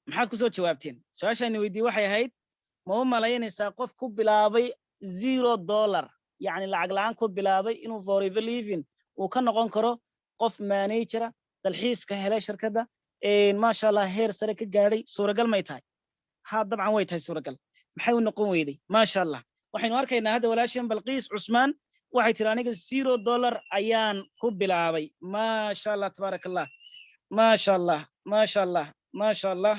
Maxaad ku soo jawaabteen su-aashaan weydiiyey? Waxay ahayd: ma u malaynaysaa qof ku bilaabay $0, yacni lacag la'aan ku bilaabay, inuu Forever Living uu ka noqon karo qof manager ah, dalxiiska helay, shirkadda, maasha Allah, heer sare ka gaadhay? Suuragal may tahay? Ha, dabcan way tahay suuragal. Maxay u noqon weyday? Maasha Allah, waxaynu arkaynaa hadda walaashan Balqiis Cusmaan waxay tiri: "Aniga $0 ayaan ku bilaabay." Maasha Allah, tabaaraka Allah, maasha Allah, maasha Allah, maasha Allah.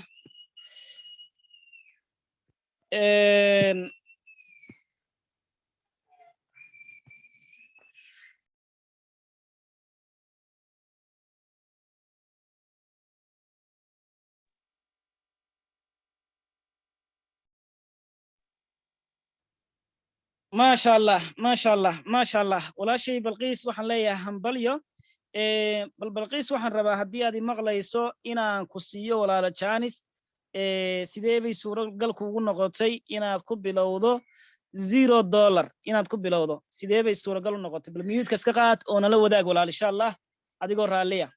Maasha Allah, maasha Allah, maasha Allah. Walaashay Balqiis waxaan leeyahay hambalyo. Bal Balqiis, waxaan rabaa haddii aad imaqlayso inaan ku siiyo walaalo chance. Sidee bay suuragal kugu noqotay inaad ku bilowdo $0? Inaad ku bilowdo sidee bay suuragal u noqotay? Bal mute-ka iska qaad oo nala wadaag, walaal, insha Allah, adigoo raalliya.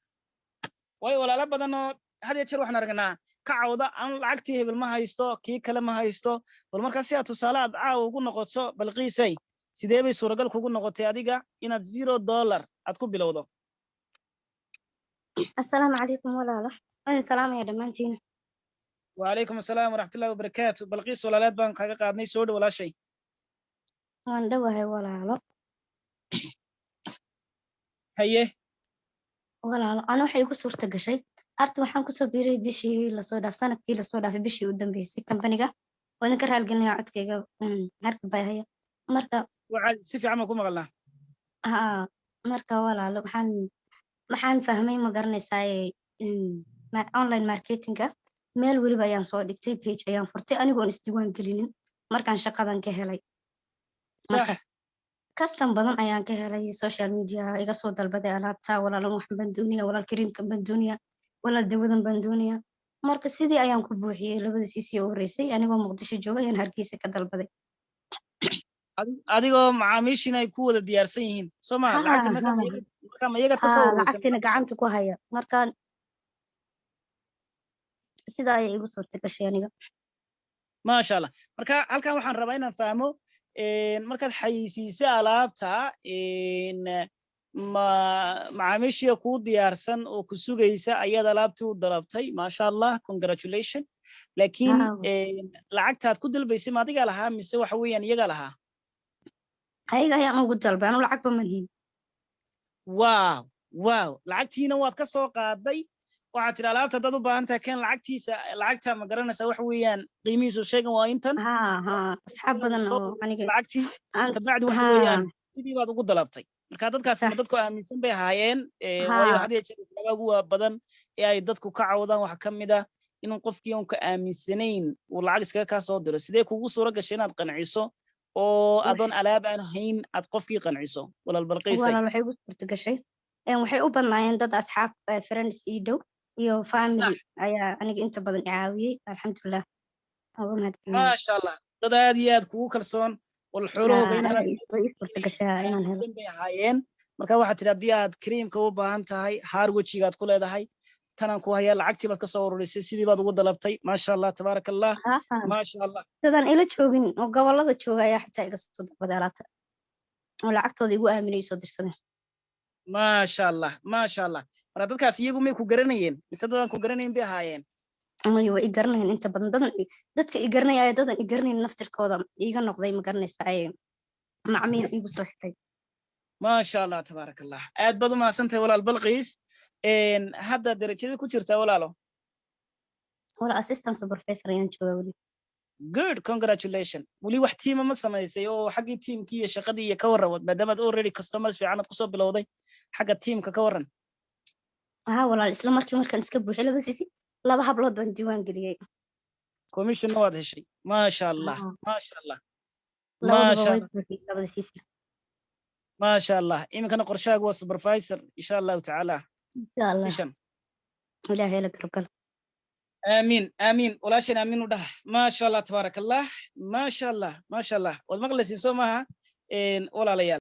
Waayo walaalo badan oo had iyo jeer waxaan aragnaa ka cawda: "Aan lacagtii hebel ma haysto, kii kale ma haysto." Bal markaa si aad tusaale aad caawa ugu noqoto, Balqiisay, sidee bay suuragal kugu noqotay adiga inaad $0 aad ku bilowdo? Assalaamu calaykum walaalo, waan salaamaya dhammaantiin. Wacalaykum assalaam waraxmatullahi wabarakaatu. Balqiis walaaleed baan kaaga qaadnay. Soo dhow, walaashay. Waan dhowahay, walaalo. Haye. Walaalo, ana waxay igu suurta gashay arta waxaan kusoo biiray bishii lasoo dhaaf, sanadkii lasoo dhaafay bishii u dambeysay kambaniga. Waa idinka raalgelinaya, codkayga harka bay haya marka. Waxaad si fiican baan ku maqalnaa. Haa, marka walaalo, waxaan fahmay, ma garanaysaa, online marketing-ka meel weliba ayaan soo dhigtay, page ayaan furtay anigoon isdiiwaan gelinin markaan shaqadan ka helay. Marka custom badan ayaan ka helay social media, iga soo dalbaday alaabta: "Walaalan, waxan baan doonaya, walaal, cream-kan baan doonaya, walaal, dawadan baan doonaya." Marka sidii ayaan ku buuxiyey labada cc u horreysay. Anigoo Muqdisho jooga ayaan Hargeysa ka dalbaday. Adigoo macaamiishiina ay ku wada diyaarsan yihiin, soo maha? Lacagta marka ma iyagaad ka soo ururisay? Lacagtiina gacanta ku haya. Marka sidaa ayay igu suurta gashay aniga. Maasha Allah. Marka halkan waxaan rabaa inaan fahmo: markaad xayeysiisay alaabta, ma macaamiishii kuu diyaarsan oo ku sugaysa ayaad alaabtii u dalabtay? Maasha Allah, congratulation. Laakiin lacagtaad ku dalbaysay ma adigaa lahaa mise waxa weeyaan iyagaa lahaa? Ayaga ayaan ugu dalbay, anu lacagba manhin. Wow, lacagtiina waad ka soo qaaday. Waxaad tidhi: "Alaabta haddaad u baahan tahay, keen lacagtiisa." Lacagta, ma garanaysaa, waxa weeyaan qiimihiisu sheegan waa intan. Ha ha, asxaab badan oo aniga Lacagtii kabacdi waxa weeyaan sidii baad ugu dalabtay. Marka dadkaasi ma dadku aaminsan bay ahaayeen? Waayo had iyo jeer waxyaabaha ugu badan ee ay dadku ka cawdaan waxaa ka mid ah inuu qofkii uun ka aaminsanayn uu lacag iskaga kaa soo diro. Sidee kugu suura gashay inaad qanciso oo adoon alaab aan hayn aad qofkii qanciso, walaal Balqiisay? Walaal, waxay ugu suurta gashay, waxay u badnaayeen dad asxaab, friends ii dhow iyo family ayaa aniga inta badan i caawiyey, alxamdulilah, uga mahadcelinaya. Maasha Allah, dad aad iyo aad kugu kalsoon wal xoolahooga Way ii suurta gashaa inaan helo. Bay ahaayeen. Marka waxaad tidhi: "Haddii aad cream-ka u baahan tahay, haar wejigaad ku leedahay, tanaan ku hayaa." Lacagtii baad ka soo ururisay, sidii baad ugu dalabtay. Maasha Allah, tabaaraka Allah. Maasha Allah. Dadaan ila joogin oo gobolada jooga ayaa xitaa iga soo dalbaday alaabta oo lacagtooda igu aaminay soo dirsadeen. Maasha Allah, maasha Allah. Marka dadkaas iyagu may ku garanayeen mise dadaan ku garanayn bay ahaayeen? May, waa i garanayan inta badan. Dadan dadka i garanaya, dadan i garanayn naftirkooda iiga noqday, ma garanaysaa, ee macmiil iigu soo xigtay. Maasha Allah, tabaaraka Allah. Aad baad u mahadsantahay, walaal Balqiis. Hadda darajada ku jirtaa, walaalo? Wala assistant supervisor ayaan joogaa weli. Good, congratulation. Weli wax team ah ma samaysay oo xaggii team-kii iyo shaqadii iyo ka warran, maadaamaad already customers fiican aad kusoo bilowday, xagga team-ka ka warran? Haa walaal, isla markii markaan iska buuxay laba cc, laba hablood baan diiwaan geliyey. Commissionna waad heshay, maasha Allah. Maasha Allah. Labadaba maasha way Allah. buuxiyey labada cc. Maasha Allah. Iminkana qorshahaagu waa supervisor, insha Allahu tacaala? Insha Allah. Bishan. Ilaahay la garab galo. Aamiin, aamiin, walaashan, aamiin u dhaha. Maasha Allah, tabaaraka Allah, maasha Allah, maasha Allah. Waad maqlaysiin, soo maaha, walaalayaal?